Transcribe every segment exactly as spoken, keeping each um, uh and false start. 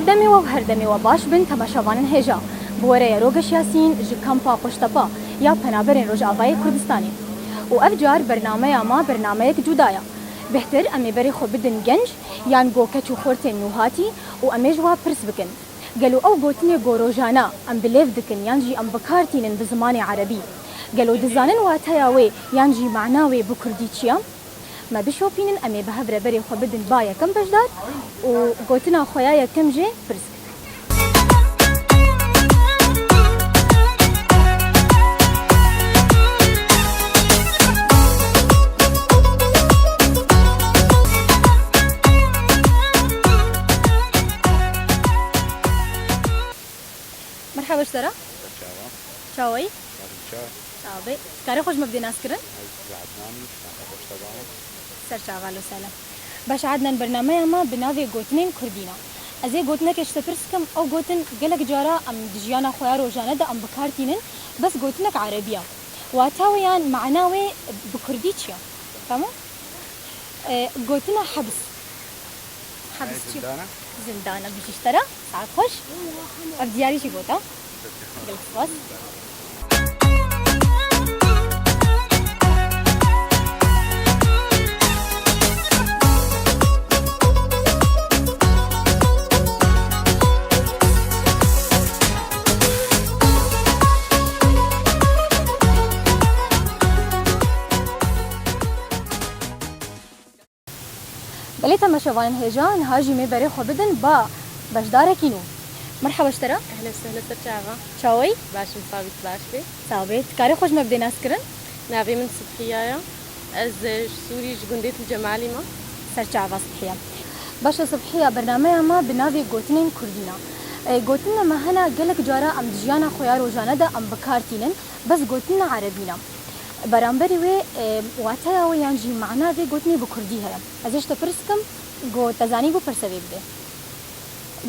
Demê we û her demê we baş bin, temaşevanên hêja. Bi we re ye Rogeş Yasîn ji kampa Qoştepa ya penaberên Rojavayê Kurdistanê. Û ev car bernameya me bernameyek cuda ye. Bêhtir em ê berê xwe bidin genc yan go keç û xortên nûhatî û em ê ji we pirs bikin. Gelo ew gotinê go rojane em bi lêv dikin yan jî em bi kar tînin bi zimanê erebî, gelo dizanin wateya wê yan jî mana wê bi kurdî çi ye? Me bişopînin, em ê bi hev re berê xwe bidin ba yekem beşdar û gotina xwe ya yekem jê pirs bikin. Merhaba ji te re. Çawa? Çawayî? Çawa? Çawa? Çawa be? Karê xwe ji me bidê naskirin? Ez Adnan, ji Kanada Rojava. Ser çava, lo selem. Baş Adnan, bernameya me bi navê Gotinên Kurdî ne. Ez ê gotinekê ji te pirs kim, ew gotin gelek cara em di jiyana xwe ya rojane de em bi kar tînin, bes gotinek erebî ye. Wata wê yan mana wê bi kurdî çi ye? Tamam? E, gotina hebs. Hebs çi? Zindana. Zindana, bijî ji te re. Saet xweş. Ev diyarî jî bo te. Gelek spas. Belê temaşevanên hêja, niha jî me berê xwe bidin ba beşdarekî nû. Merhaba ji te re. Ehlen sehlen, ser çava. Çawayî? Baş im, sabit baş be. Sağ be. Dikarê xwe ji me bidê naskirin? Navê min Subhiya ye. Ez, e, ji Sûrî, ji gundê Til Cemalî me. Ser çava Subhiya. Baş e Subhiya, bernameya me bi navê Gotinên Kurdî ne. E, gotinên me hene gelek cara em di jiyana xwe ya rojane de em bi kar tînin, bes gotinên erebî ne. Beramberî wê, e, wateya wê yan jî mana vê gotinê bi kurdî heye. Ez ê ji te pirs kim, go te zanîbû pirse vê bidê.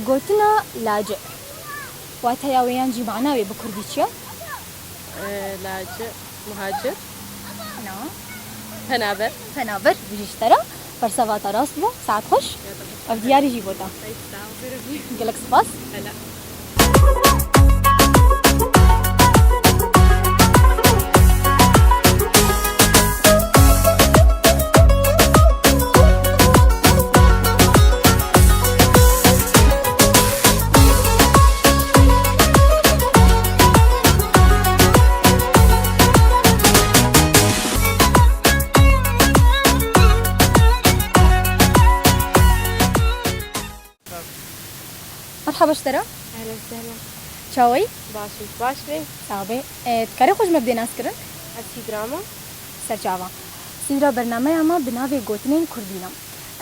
Gotina laci. Wateya wê yan jî mana wê bi kurdî çi ye? E, laci, muhacir. Na. Penaber. Penaber, bijî ji te re. Persa vata rast bû. Saet xweş. Ev diyarî jî bo te. Gelek spas. Hela. Merhaba ji te re. Ehlen sehlen. Çawayî? Baş im, baş be. Sağ be. E, dikarê xwe ji me bidê naskirin? Ez Sîdra me. Ser çava. Sîdra, bernameya me bi navê Gotinên Kurdî ne.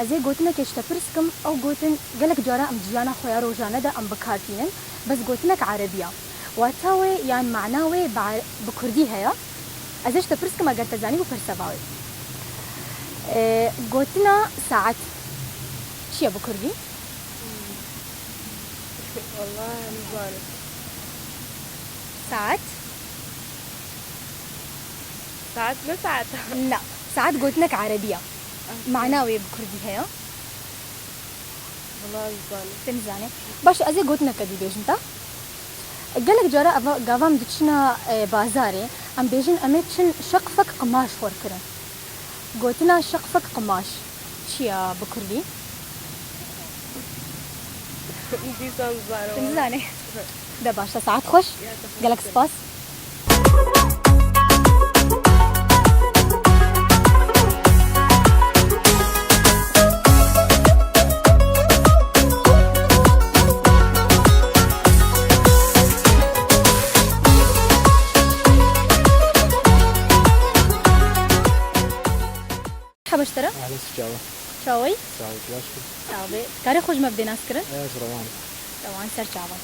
Ez ê gotinekê ji te pirs kim, ew gotin gelek cara em di jiyana xwe ya rojane de em bi kar tînin, bes gotinek erebî ye. Wata wê yan mana wê bi, bi kurdî heye. Ez ê ji te pirs kim, eger te zanîbû pirse va wê. E, gotina saet çi ye bi kurdî? Wallahî nizanim. Saet? Saet ne saet? Na. Saet gotinek erebî ye. Mana wê bi kurdî heye? Wallahî nizanim. Te nizane. Baş, ez ê gotineke dî bêjim te. Gelek cara eva, gava em diçine, e, bazarê, em bêjin em ê çin şeqfek qimaş xwe kirin. Gotina şeqfek qimaş çi ye bi kurdî? Dîsan zaro. Nizane. De baş e, saet xweş. Gelek spas. Merhaba ji te re. Ehlen, çawa? Çawayî? Sağ ol, baş be. Sağ be. Karê xwe ji me bidê naskirin? Ez Rewan. Rewan ser çava.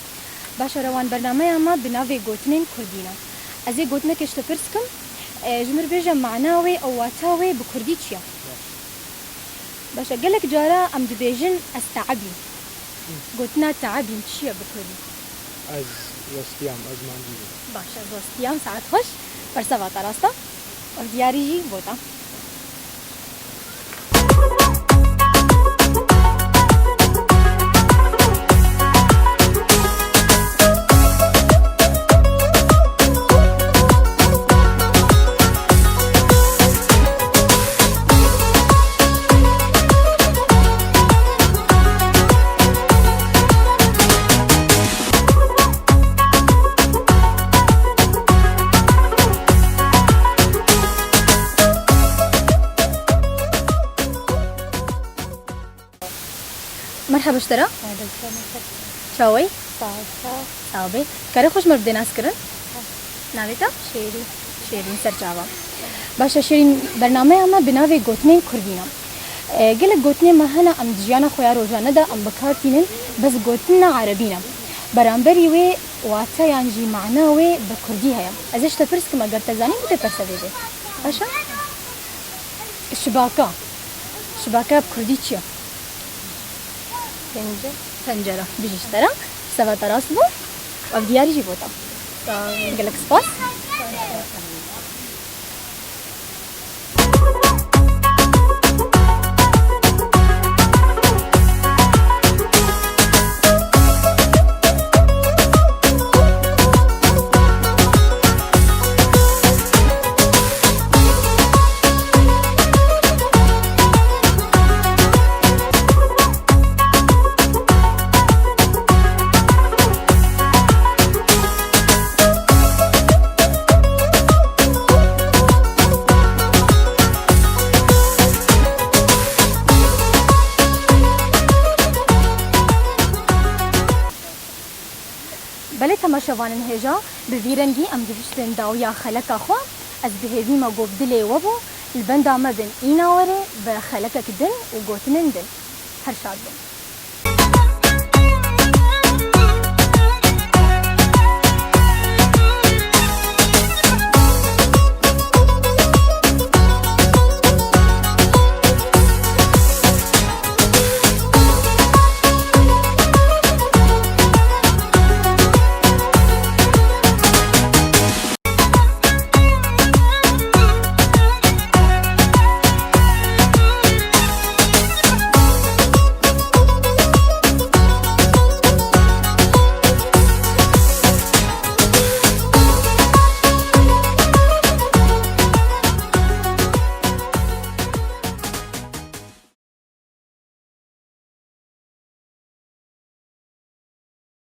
Baş e Rewan, bernameya me bi navê Gotinên Kurdî ne. Ez ê gotinekê ji te pirs kim, e, ji min re bêje mana wê û wata wê bi kurdî çi ye? Baş. Baş e, gelek cara em dibêjin ez teibîm. Gotina teibîm çi ye bi kurdî? Ez westiyam, ez mancî bûm. Baş, ez westiyam, saet xweş. Persa vata rast e. Ev diyarî jî bo te. Hebiştera? Çawey? Sağ ol. Sağ ol. Kare xweş me bidê nas kirin? Navê te? Şêrîn. Şêrîn ser çava. Baş e Şêrîn, bernameya me bi navê Gotinên Kurdî ne. E, gelek gotinên me hene em di jiyana xwe ya rojane de em bi kar tînin, bes gotina erebî ne. Beramberî wê wateyan jî mana wê bi kurdî heye. Ez ê ji te pirs kim, eger te zanî bidê perse vê bê. Baş e? Şibaka. Şibaka bi kurdî çi ye? Pencere. Pencere. Bijî ji te re. Seva te rast bû. Ev diyarî jî bo te. Sağ ol. Gelek spas. Belê temaşevanên hêja, bi vî rengî em gihiştin dawiya xeleka xwe. Ez bi hêvî me ku bi dilê we bû, li benda me bin îna werê bi xelekek din û gotinên din. Her şad bin.